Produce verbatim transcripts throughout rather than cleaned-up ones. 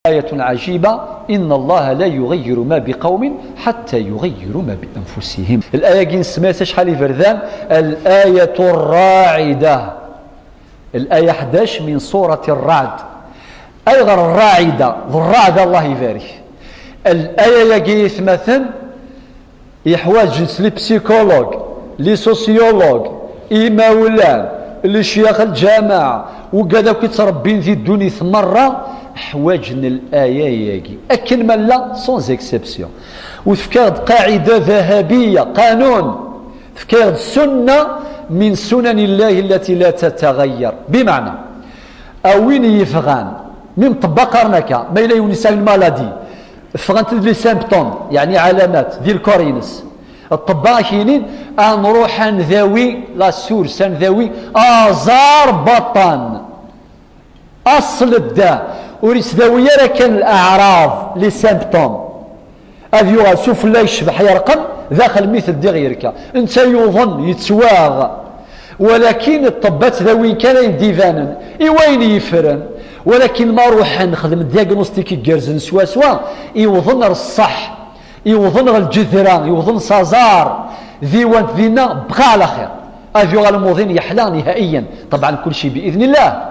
آية عجيبة، إن الله لا يغير ما بقوم حتى يغيروا ما بأنفسهم. الآية كي نسميها شحال يبردان، الآية الراعدة. الآية حداش من سورة الرعد. أي غير الراعدة، الرعد الله يبارك. الآية يا جيث مثلا يحواج les psychologues، les sociologues، إماولان، les شياخ الجماعة، وكذا كي تربين في الدنيا مرة، حواجن الآية ياكي. أكن ما لا، sans exception. وتفكر قاعدة ذهبية، قانون. تفكر سنة من سنن الله التي لا تتغير. بمعنى، أوين يفغان، من طبق قرنك، ما إلا يونسان مالادي، ffɣent-d les symptômes، يعني علامات ديال الكورينس. الطباء كاينين، نروح نداوي la source، نداوي ازار بطن. اصل الداء، ور يتداوي راه كان الاعراض، les symptômes. هذا يوغا سفلى يشبح يرقم، داخل ميت الدغ يركا. انت يوظن يتسواغ. ولكن الطبات ذا وين كان يديفانن، إي وين يفرن. ولكن ما روح نخدم diagnostic يقرزن سوا سوا، يوظن الصح، يوظن الجذرة، يوظن سازار، ذي وانت ذينا بقى على خير. أفيو الموضين يحلى نهائيا. طبعا كل شيء بإذن الله.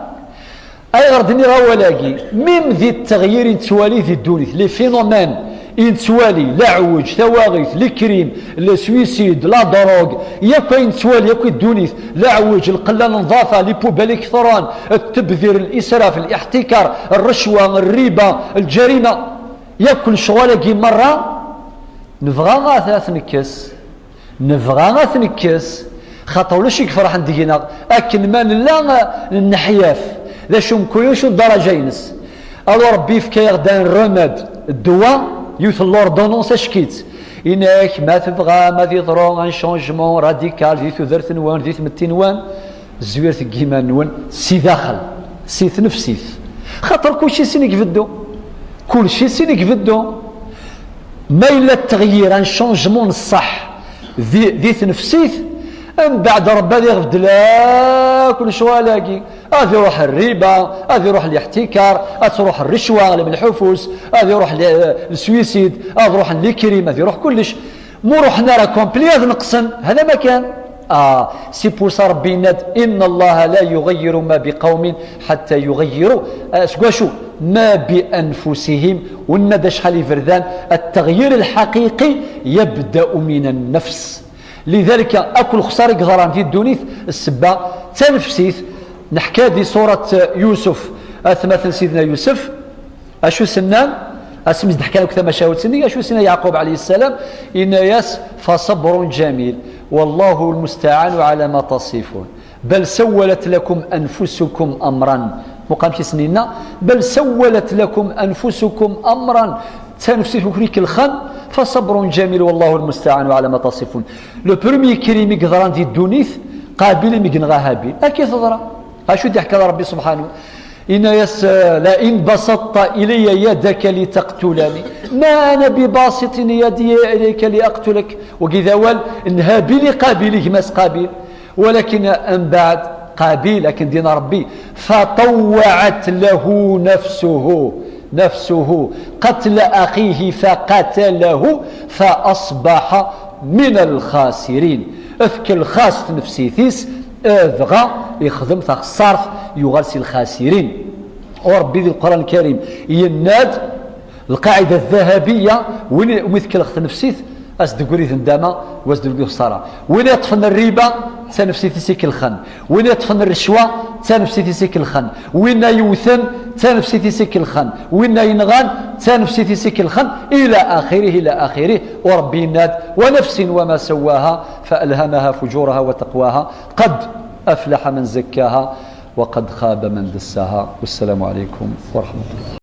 أي غرد نغاولاقي، ميم ذي التغيير نتوالي ذي الدونيث، les phénomènes نتوالي، لا عوج، ثواغيث، les crimes، le suicide، la drogue، ياكو نتوالي، ياكو الدونيث، لا عوج، القلة نظافة، les poubelles كثران، التبذير، الإسراف، الاحتكار، الرشوة، الربا، الجريمة، ياكل شغلك مرة، نبغى غاثا ثنكس. Nebɣa ad t-nekkes, xaṭer ulac i iferḥen deg-neɣ akken ma nella nneḥyaf. D acu mkul acu ddaraǧa-ines. Alors Ṛebbi yefka-yaɣ-d un remède, ddwa, yiwet n l'ordonnance ack-itt. Yenna-ak ma tebɣam ad yeḍru un changement radical di tudert-nwen, di tmetti-nwen, zwiret deg yiman-nwen si daxel, si tnefsit. Xaṭer kulci sin i ibeddu. Kulci sin i ibeddu. Ma yella ttɣeyir, un changement n ṣṣeḥ di, di tnefsit, mbeɛd Ṛebbi ad iɣbeddel akk lecɣal-agi. Ad iruḥ rriba, ad iruḥ liḥtikar, ad truḥ rrecwa, lḥufus, ad iruḥ le-, le suicide, ad ruḥen les crimes, ad iruḥ kullec. Ma ruḥen ara complet ad neqsen, hada ma kan. Ah, c'est pour ça Ṛebbi yenna-d, إن الله لا يغير ما بقوم حتى يغيروا, ah, seg wacu? ما بأنفسهم. Wenna-d acḥal iberdan, التغيير الحقيقي يبدأ من النفس. لذلك akk lexṣara i yeḍran di ddunit, ssebba d tanefsit. Neḥka di surat Yusef, atmaten Sidna Yusef, acu s-nnan? Asmi s-d-ḥkan akk tamacahut-nni, acu s-yenna Yeɛqub ɛalayhi ssalam? Yenna-yas, فصبر جميل والله المستعان على ما تصفون بل سولت لكم أنفسكم أمرا. Muqam ki s-yenna, بل سولت لكم أنفسكم أمرا. Tanefsit wi ken-ikellxen, فصبر جميل والله المستعان على ما تصفون. Le premier crime i yeḍran di ddunit, Qabil imi yenɣa Habil. Akka i teḍra. Acu d-iḥka Ṛebbi subḥanahu? Yenna-yas, لئن بسطت إلي يدك لتقتلني ما أنا بباسط يدي إليك لأقتلك. Wagi d awal n Habil i Qabil, i gma-s Qabil. Walakin mbeɛd Qabil, akken d-yenna Ṛebbi, فطوعت له نفسه، نفسه قتل أخيه فقتله فأصبح من الخاسرين. Tkellex-as tnefsit-is, dɣa ixdem taxeṣṣart, yuɣal si lxasirin. U Ṛebbi di Leqran Lkarim yenna-d, lqaɛida ddhabiya, win umi tkellex tnefsit, as-d-tegri d ndama, u as-d-tegri xsara. Win yeṭṭfen rriba, d tanefsit-is i ikellxen. Win yeṭṭfen rrecwa, d tanefsit-is i ikellxen. Winna yewten, d tanefsit-is i ikellxen. Winna yenɣan, d tanefsit-is i ikellxen. Ila axirih, ila axirih. U Ṛebbi yenna-d, ونفس وما سواها فألهمها فجورها وتقواها قد أفلح من زكاها وقد خاب من دساها. والسلام عليكم ورحمة الله.